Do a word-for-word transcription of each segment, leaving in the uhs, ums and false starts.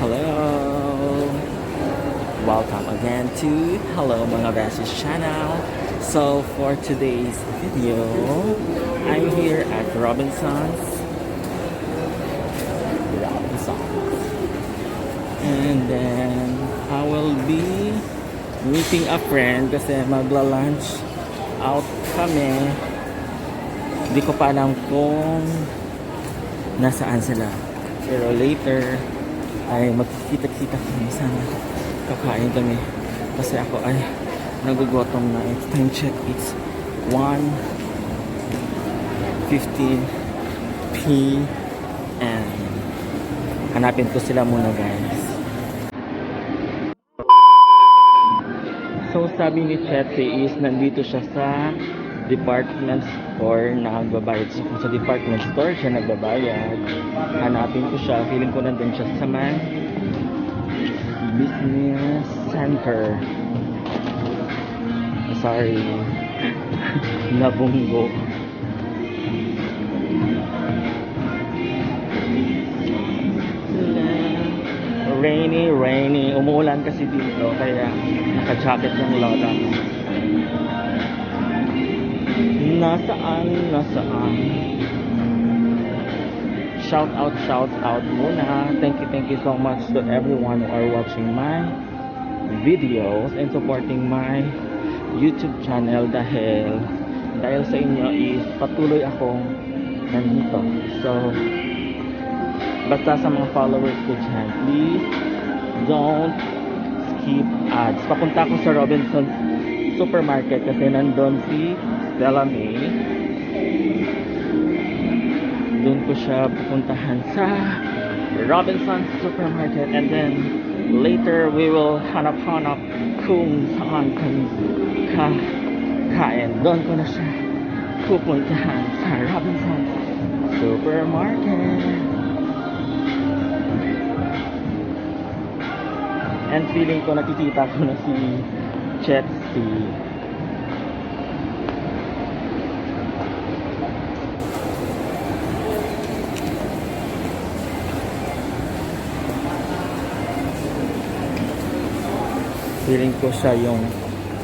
Hello! Welcome again to Hello Mga Beshi Channel. So for today's video, I'm here at Robinsons. Robinsons. And then I will be meeting a friend kasi magla-lunch out kami. Di ko pa alam kung nasaan sila. Pero later, ay magkikita-kita kami. Sana kakain kami. Kasi ako ay nagugutom na. It's time check. It's one fifteen p.m. Hanapin ko sila muna, guys. So, sabi ni Chetty is nandito siya sa department store, nagbabayad siya. Kung sa department store siya nagbabayad, hanapin ko siya. Feeling ko nandun siya sa may business center. Sorry. Nabunggo. Rainy, rainy. Umuulan kasi dito, kaya naka-jacket yung lola. Nasaan, nasaan? Shout out, shout out muna. Thank you, thank you so much to everyone who are watching my videos and supporting my YouTube channel dahil dahil sa inyo is patuloy akong nandito. So, basta sa mga followers ko dyan, please don't skip ads. Papunta ako sa Robinson Supermarket kasi nandun si Stella May. Doon ko siya pupuntahan sa Robinson Supermarket and then later we will hanap-hanap kung saan kami kakain. Doon ko na siya pupuntahan sa Robinson Supermarket. And feeling ko nakikita ko na si Chetty. Feeling ko siya yung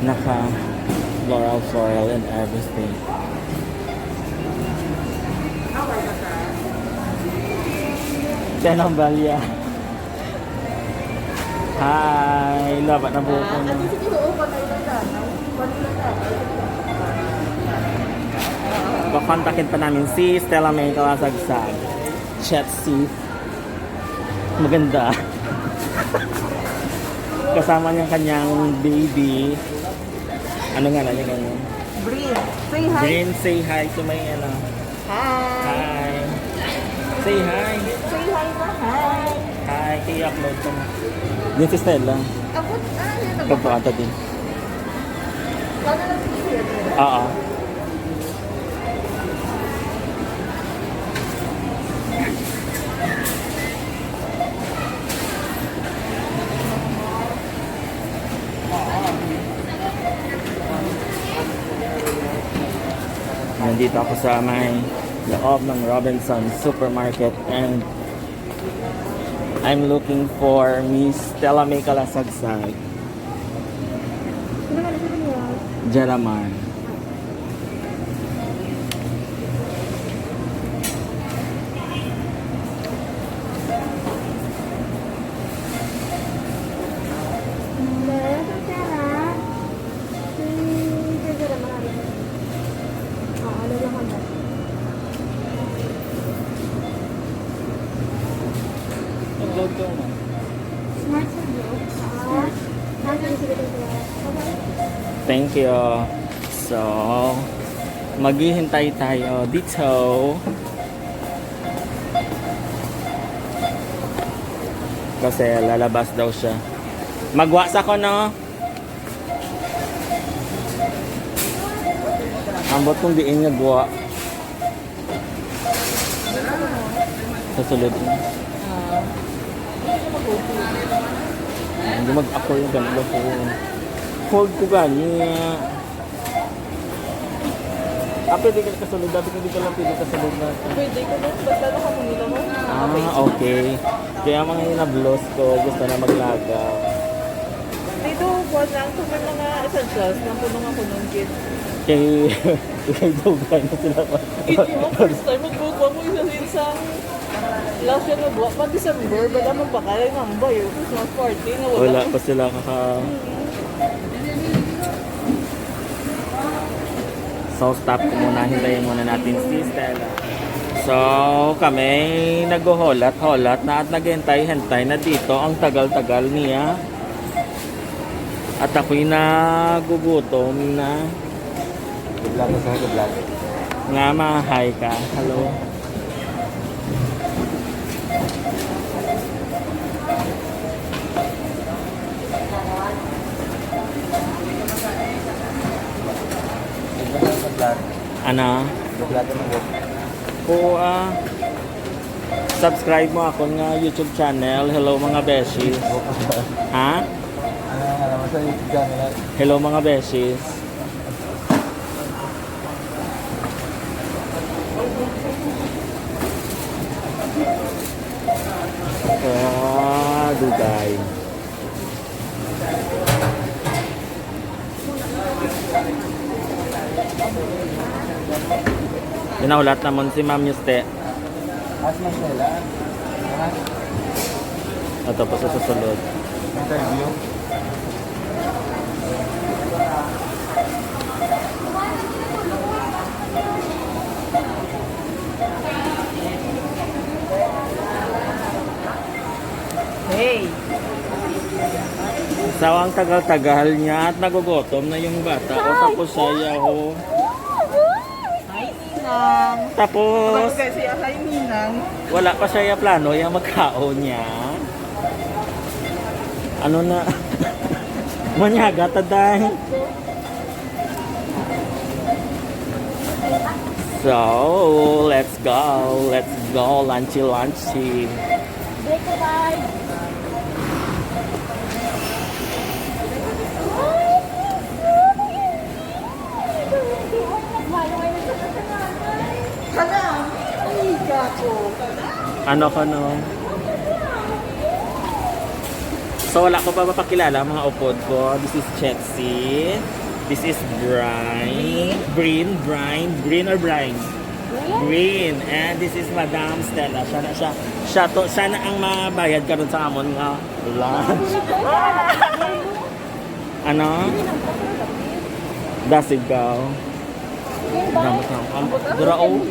naka floral foil and everything. Tenang balya. Hi! Laba na buhok ko na. Pakontakin pa namin si Stella May Kalasagsag. Chetty. Maganda. Kasama niya kanyang baby. Ano nga na niya ganyan? Brin, say hi. Brin, say hi to my ano. Hi. Hi. Say hi. Say hi na, hi. Hi, i-upload ko na. Din si Stella. Abot, ah, yun, abot. Ito ata din. Ano lang si Kuya? Oo. Nandito ako sa may loob ng Robinson Supermarket and I'm looking for Miss Stella May Kalasagsag. Jaramar. Upload ko mo. Smart sa vlog. Ah. Ah, sige, sige, sige. Thank you. So, maghihintay tayo dito. Kasi lalabas daw siya. Magwa sa ko, no? Ambot kung diin nga gwa. Sa sulod. Ah. Hindi mag-ako yung ganito ko. Hold ko gani. Ah, pwede ka kasulod. Dapat hindi ka lang pwede kasulod na. Pwede ko doon. Basta nakamunila mo. Ah, okay. Kaya mga hinablos ko, gusto na maglagaw. Dito, kuwan lang, kung may mga essentials, nang puno nga kuno ang kit. Kay, kay dugay na sila. Hindi mo, first time, magbubuha mo isa sa isang last year na buwa pa, December, ba't ang magpakala ng hambay? Yung Christmas party, na wala. Wala pa sila kaka- So, stop ko muna. Hintayin muna natin si Stella. So, kami naghuhulat-hulat na at naghintay-hintay na dito ang tagal-tagal niya. At ako'y nagugutom na. Good luck sa good luck. Nga, ma-hi ka. Hello. Ano? Oo, ah. Subscribe mo ako nga YouTube channel. Hello, mga beshi. Ha? Ano nga naman sa YouTube channel? Hello, mga beshi. Ah, dugay. Ginahulat namon si Ma'am Yuste. As Marcela. Ato pa sa susunod. Interview. Hey. So, ang tagal-tagal niya at nagugutom na yung bata. O, tapos siya, ho. Hi, Ninang. Tapos, hi, Ninang. Wala pa siya yung plano, yung magkaon niya. Ano na? Manyaga, taday. So, let's go. Let's go. Lunchy, lunchy. Ano ka, no? So, wala ko pa mapakilala ang mga upod ko. This is Chetsi. This is Brine. Brine, Brine. Brine or Brine? Brine. And this is Madam Stella. Siya na siya. Siya to, siya na ang mabayad karon sa amon nga lunch. Ano? Dasigaw. Damo sa ang dura, oh.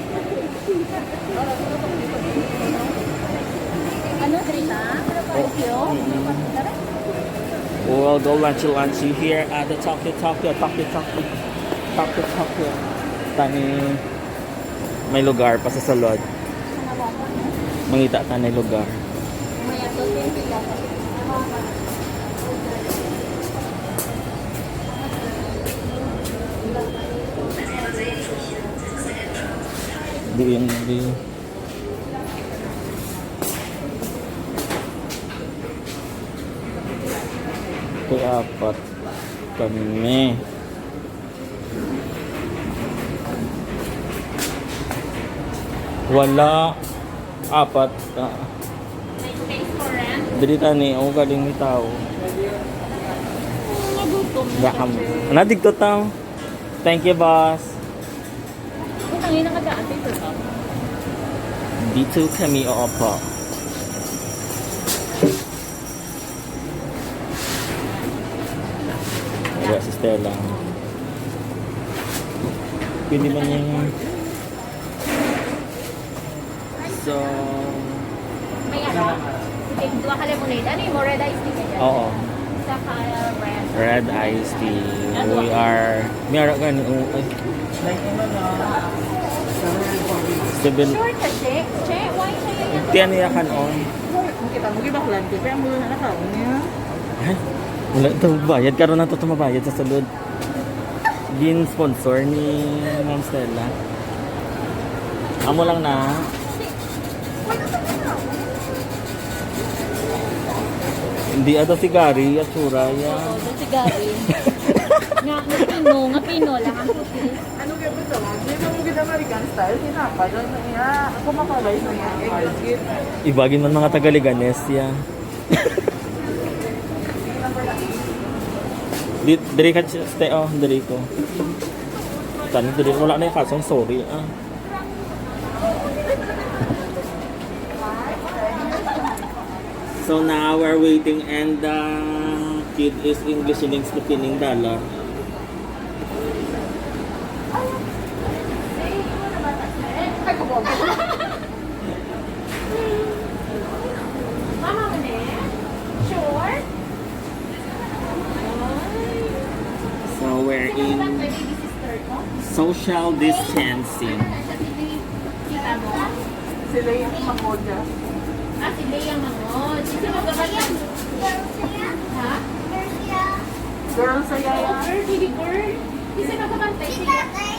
Ano, Drita? Thank you. We'll go lunchy lunchy here at the Tokyo Tokyo Tokyo Tokyo Tokyo Tokyo. Tani, may lugar pa sa sulod. Mangita ta na lugar. Diin di. Kay apat kami. Wala. Apat. Ah. Dili tani, o, galing ni tao. Nagutom na siya, sir. Ana, digto tao. Thank you, boss. Ang tangin na kagaan, sir, pa. Dito kami, oo po. Wala si Stella. Pwede man yung So, may ano? Sige, duha ka lemonade. Ano yung mo? Red iced tea ka dyan? Oo. Isa ka red. Red iced tea. We are, may ara gani, oh, ay. Seven. Sure ka, Che? Che, why Che? Tiyan niya kan on. Kita mo, gibaklan ko. Kaya mo na nakaon niya. Ay, wala ito. Bayad. Karon na ito mabayad sa sulod. Gin-sponsor ni Ma'am Stella. Amo lang na. Hindi, ato si Gary, atsura, ya. Oo, doon si Gary. Nga, nag-pink No, nga pino lang ang puti. Ano kaya ba tawag? Di ba mo gid American style? Tinapay lang na iya. Ako makalay sa iya. Ibagin man mga taga Leganes, ya. Di, diri ka, stay, oh, diri ko. Tani, diri, wala na yung kasong, sorry, ah. So now we're waiting and the kid is English in Kining Dala. Mama mo na eh? Sure? So we're in social distancing. Sila yung makoda. Ah, sila yung makoda. Sino ba? Ha? Girl sa yaya. Girl, baby girl. Sino ka bantay? Sino ka bantay?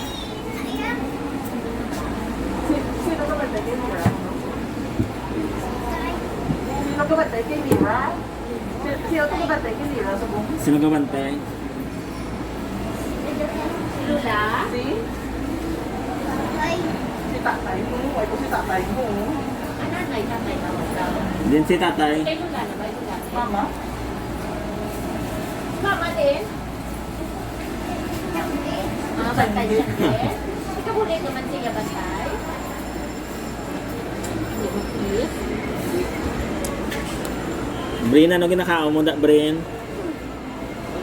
Sino ka bantay? Kay Mira? Si, si Otto ka bantay, kay Lira, subong. Sino ka bantay? Si Lola? Si? Si tatay mo. Ay, kung si tatay mo. Ano, nay, tatay, tawag daw. Din si tatay. Kay Lola na ba? Lola? Mama? Mama din? Ah, bantay siya din. Ikaw, bulit naman siya, bantay. Brin, ano ginakaon mo, da, Brin?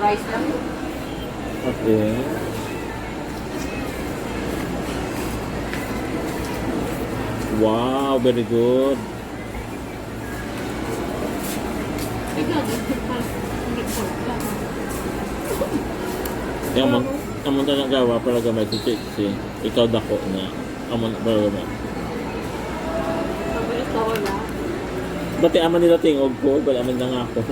Rice lang. Okay. Wow, very good. Yan mo, yan mo na nagawa para gamay si Chichi. Ikaw dako na. Amo na, bro, bro. Mabilis na wala. Bati aman nila tingog ko, bali aman lang ako.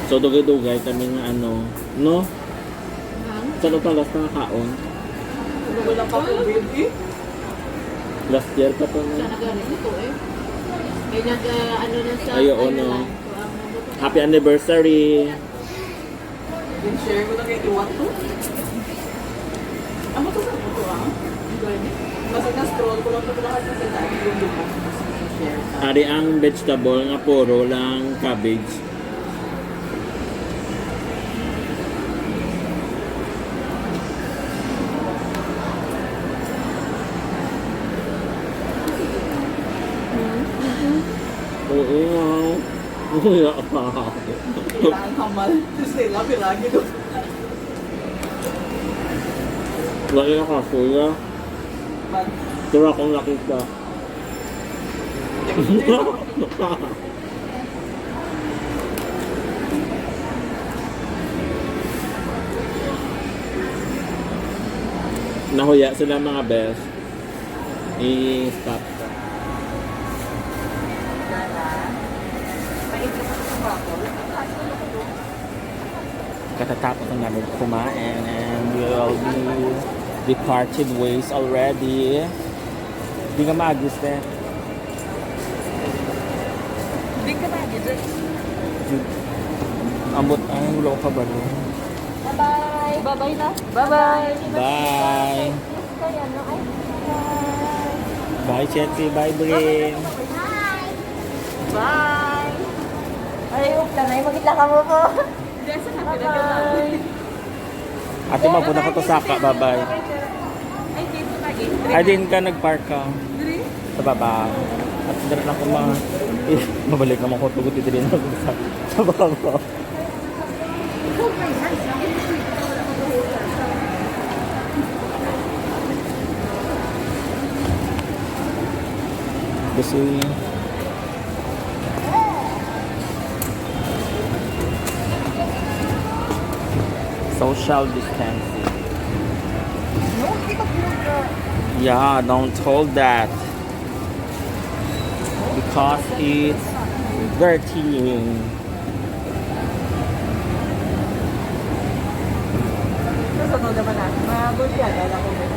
So, dugay-dugay kami nga ano, no? Sa pa last na nakaon? Wala pa ko, baby. Last year pa to, no? Siya nag-ano nito eh. May nag, ah, ano na sa Ay, oo, no. Happy anniversary! Din share ko na kay Iwan to. Amo to sa amo to, ah. Basta na-scroll ko lang to lahat sa dati yung lupa. Tapos share ka. Ari ang vegetable nga puro lang cabbage. Oo, wow. Ang hamal. Sila, bilagi doon. Wala na ka, kuya. Pero akong nakita. Nahuya sila, mga best. I-stop ko. Katatapos lang namin kumain and we will be departed ways already. Di ka maagis, eh. Di ka maagis, eh. Ambot, ay, wala ko kabalo. Bye-bye. Bye-bye na. Bye-bye. Bye. Kaya, no? Ay, bye. Bye, Chetty. Bye, Brin. Bye. Bye. Ay, huwag ka na. Magit lang ka mo po. Bye-bye. Ate, mabuna ko to saka, bye-bye. Ay, din ka nag-park ka. Sa baba. At dara lang ko mga, eh, mabalik naman ko, tugot diri na sa, sa baba. Gusto niya. Social distancing. Yeah, don't hold that. Because it's dirty. Sunod naman natin. Mga good yan. Alam ko yun.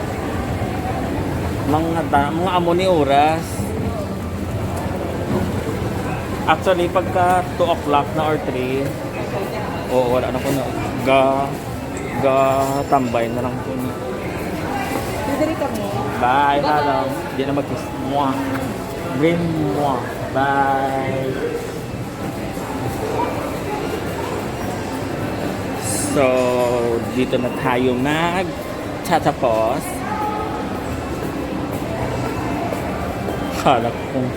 Mga, ta- mga amo ni oras. Actually, pagka two o'clock na or three, oo, wala na ko na. Ga, ga tambay na lang ko na. Didiri kami. Bye, hello. Di na mag-kiss. Mwah. Bring mwah. Bye. So, dito na tayo mag tatapos. Kala ko kung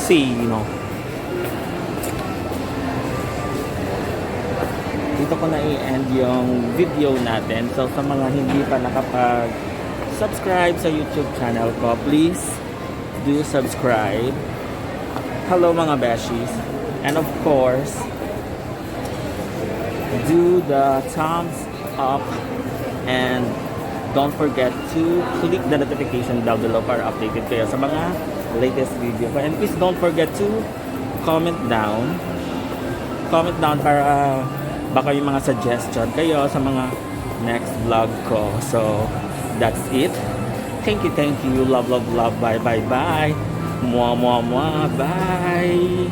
sino. Dito ko na i-end yung video natin. So, sa mga hindi pa nakapag-subscribe sa YouTube channel ko, please do subscribe. Hello, mga beshies. And of course, do the thumbs up and don't forget to click the notification bell below para updated kayo sa mga latest video ko. And please don't forget to comment down. Comment down para baka may mga suggestion kayo sa mga next vlog ko. So, that's it. Thank you, thank you. Love, love, love. Bye, bye, bye. Mwa, mwa, mwa. Bye.